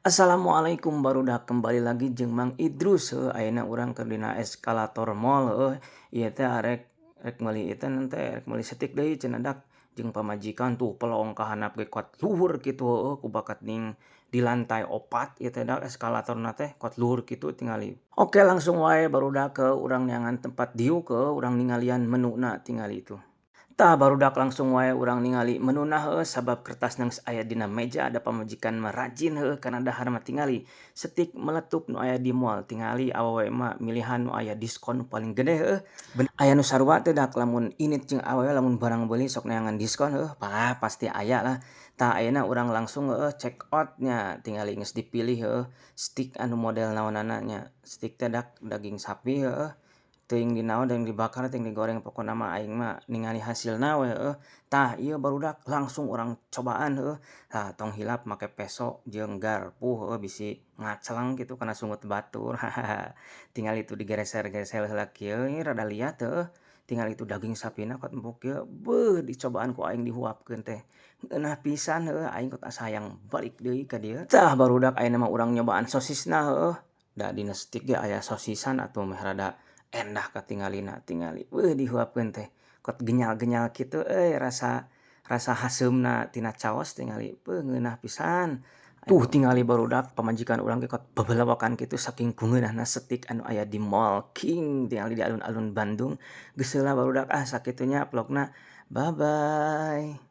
Assalamualaikum barudak, kembali lagi jeung Mang Idrus. Heuh, ayeuna urang keur dina eskalator mall. Heuh, ieu teh arek rek meuli ieu teh rek meuli steak deui cenah dak jeung pamajikan. Tuh, pelong ka handap ge kuat luhur kitu. Heueuh, ku bakat ning di lantai 4 ieu teh dak eskalatorna teh kuat luhur kitu tingali. Oke, langsung wae barudak ke urang neangan tempat diuk, heueuh, urang ningalian menuna tingali tuh. Tah barudak, langsung wae urang ningali menuna. Heueuh, sabab kertasna geus aya dina meja, da pamajikan mah rajin heueuh kana dahar mah. Tingali steak meletup nu aya di mall. Tingali awewe mah milihan nu aya diskon nu paling gede. Heueuh, aya nu sarua teu dak, lamun indit jeung awewe lamun barang beuli sok neangan diskon? Heueuh, pasti aya lah. Tah, ayeuna urang langsung, heueuh, check out nya. Tingali geus dipilih, heueuh, steak anu model naonana nya. Steak teh dak daging sapi. Heueuh, teuing di naon, teuing dibakar, teuing digoreng, pokona mah aing mah ningali hasilna we. Heueuh, tah ieu barudak, langsung urang cobaan. Heueuh, tah tong hilap make peso jeung garpu. Heueuh, bisi ngaceleng kitu kana sungut batur. Tingali tuh, digereser-geser heula kieu rada liat. Heueuh, tingali tuh daging sapina kuat empuk kieu. Beuh, dicobaan ku aing, dihuapkeun teh ngeunah pisan. Heueuh, aing kot asa hayang balik deui ka dieu. Tah barudak, ayeuna mah urang nyobaan sosisna. Heueuh, da dina steak ge aya sosisan atuh, meh rada endah katingalina. Tingali, beuh, dihuapkeun teh kot genyal-genyal kitu euy, rasa rasa haseumna tina caos. Tingali, beuh, ngeunah pisan tuh. Tingali barudak, pamajikan urang ge kot babalawakan kitu saking ku ngeunahna steak anu aya di Mall King, tingali di alun-alun Bandung. Geus heula barudak, ah, sakitu nya vlogna. Bye bye.